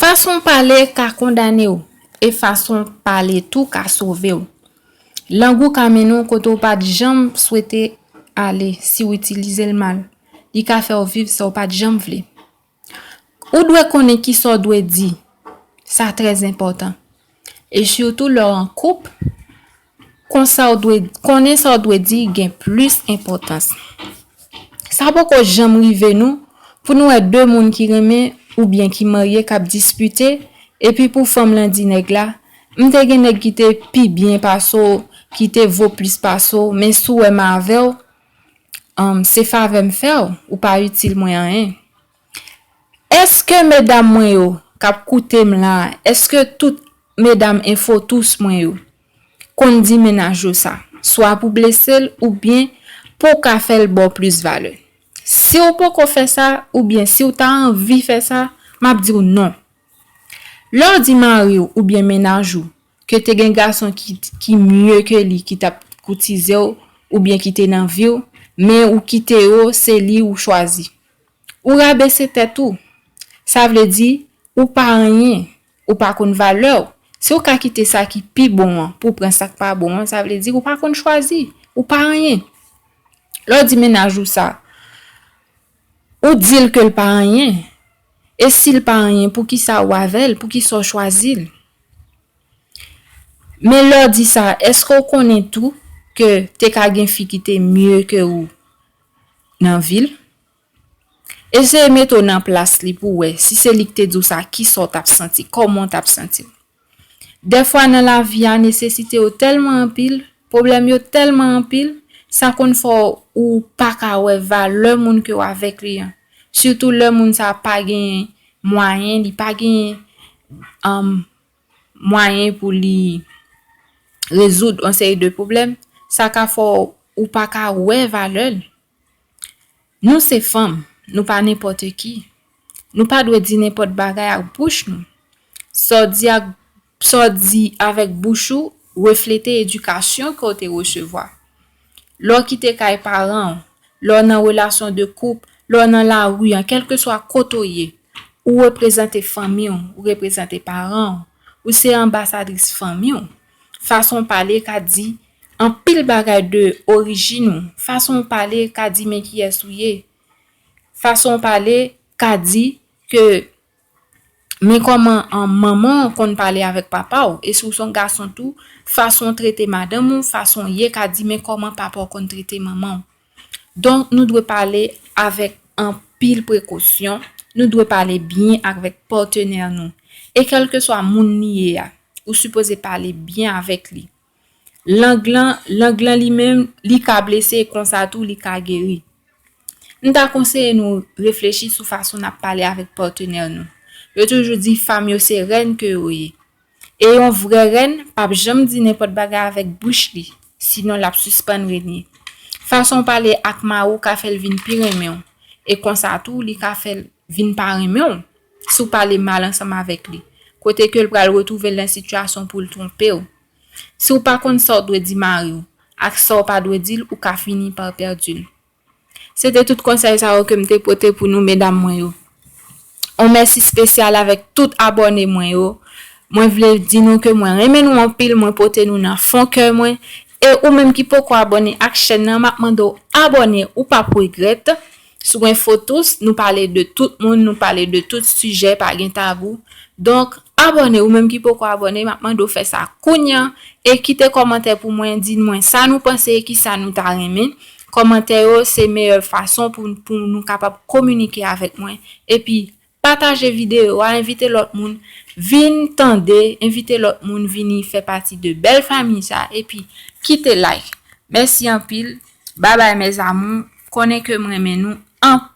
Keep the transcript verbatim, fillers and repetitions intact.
Fason w pale ka kondane w, e fason w pale tou ka sove w. Lang ou ka mennen w kote w pa t janm swete ale si w itilize l mal. Li ka fè w viv sa w pa t janm vle. Ou dwe konnen kisa w dwe di. Sa trè enpòtan. E sitou lè w an koup, konsa w dwe, konnen sa w dwe di gen plis enpòtans. Sa poko janm rive nou pou nou wè de moun ki renmen oubyen ki marye k ap dispite, epi pou fanm lan di nèg la, "M te gen nèg ki te pi byen pase w, ki te vo plis pase w, men si w wè m avè w, um, se favè m fè w, ou pa itil mwen anyen." Èske medam mwen yo k ap koute m la, èske tout medam enfo tous mwen yo konn di mennaj yo sa, swa pou blese l oubyen pou w ka fè l ba w plis valè? Si w poko fè sa, oubyen si w ta anvi fè sa, m ap di w non. Lè w di mari w oubyen mennaj ou ke te gen gason ki, ki mye ke li, ki t ap koutize w, oubyen ki te nan vi w, men ou kite yo, se li ou chwazi. Ou rabese tèt ou. Sa vle di, ou pa anyen, ou pa konn valè w. Si w ka kite sa ki pi bon an pou w pran sa k pa bon an, sa vle di ou pa konn chwazi, ou pa anyen. Lè w di mennaj ou sa, ou di l ke l pa anyen. E si l pa anyen, poukisa ou avè l? Poukisa w chwazi l? Men lè w di sa, èske w konnen tou ke te ka gen fi ki te mye ke ou nan vi l? Eseye mete w nan plas li pou w wè, si se li ki te di w sa, kisa w t ap santi, kòman w t ap santi w? Dèfwa nan lavi a, nesesite yo tèlman anpil, pwoblèm yo tèlman anpil, sa konn fè w pa ka wè valè moun ke w avèk li an. Sitou lè moun sa a pa gen mwayen, li pa gen, um, mwayen pou li rezoud yon seri de pwoblèm, sa ka fè w pa ka wè valè l. Nou se fanm, nou pa nenpòt ki. Nou pa dwe di nenpòt bagay ak bouch nou. Sa w di ak, sa w di avèk bouch ou reflete edikasyon ke w te resevwa. Lè w kite kay paran w, lè w nan relasyon de koup, lè w nan lari an, kèlkeswa kote w ye, ou reprezante fanmi w, ou reprezante paran w, ou se anbasadris fanmi w. Fason w pale ka di anpil bagay de orijin ou. Fason w pale ka di men kiyès ou ye. Fason w pale ka di ke men kòman, an, manman w konn pale avèk papa w. E si w se yon gason tou, fason w trete madanm ou, fason w ye ka di men kòman papa w konn trete manman w. Donk, nou dwe pale avèk anpil prekosyon. Nou dwe pale byen avèk patnè nou. E kèlkeswa moun li ye a, ou sipoze pale byen avèk li. Lang lan, lang lan li menm, li ka blese, konsa tou li ka geri. M ta konseye nou reflechi sou fason n ap pale avèk patnè nou. Yo toujou di fanm yo se rèn ke yo ye. E yon vrè rèn p ap janm di nenpòt bagay avèk bouch li, sinon l ap sispann renye. Fason w pale ak mari w ka fè l vin pi renmen w, e konsa tou li ka fè l vin pa renmen w si w pale mal ansanm avèk li, kote ke l pral retwouve l nan sitiyasyon pou l twonpe w. Si w pa konn sa w dwe di mari w ak sa w pa dwe di l, ou ka fini pa pèdi l. Se te tout konsèy sa yo ke m te pote pou nou, medam mwen yo. On mèsi espesyal avèk tout abòne mwen yo. Mwen vle di nou ke mwen renmen nou anpil, mwen pote nou nan fon kè mwen. E ou menm ki poko abòne ak chèn nan, m ap mande w abòne, ou p ap regrèt. Sou Info Tous, nou pale de tout moun, nou pale de tout sijè, pa gen tabou. Donk, abòne, ou menm ki poko abòne, m ap mande w fè sa kounye a. E kite kòmantè pou mwen, di mwen sa nou panse, kisa nou ta renmen. Kòmantè yo se meyè fason pou, pou nou kapab kominike avèk mwen. Epi, pataje videyo a, envite lòt moun vin tande, envite lòt moun vini fè pati de bèl fanmi sa, epi kite like. Mèsi anpil. Babay, mes amours. Konnen ke m renmen nou anpil.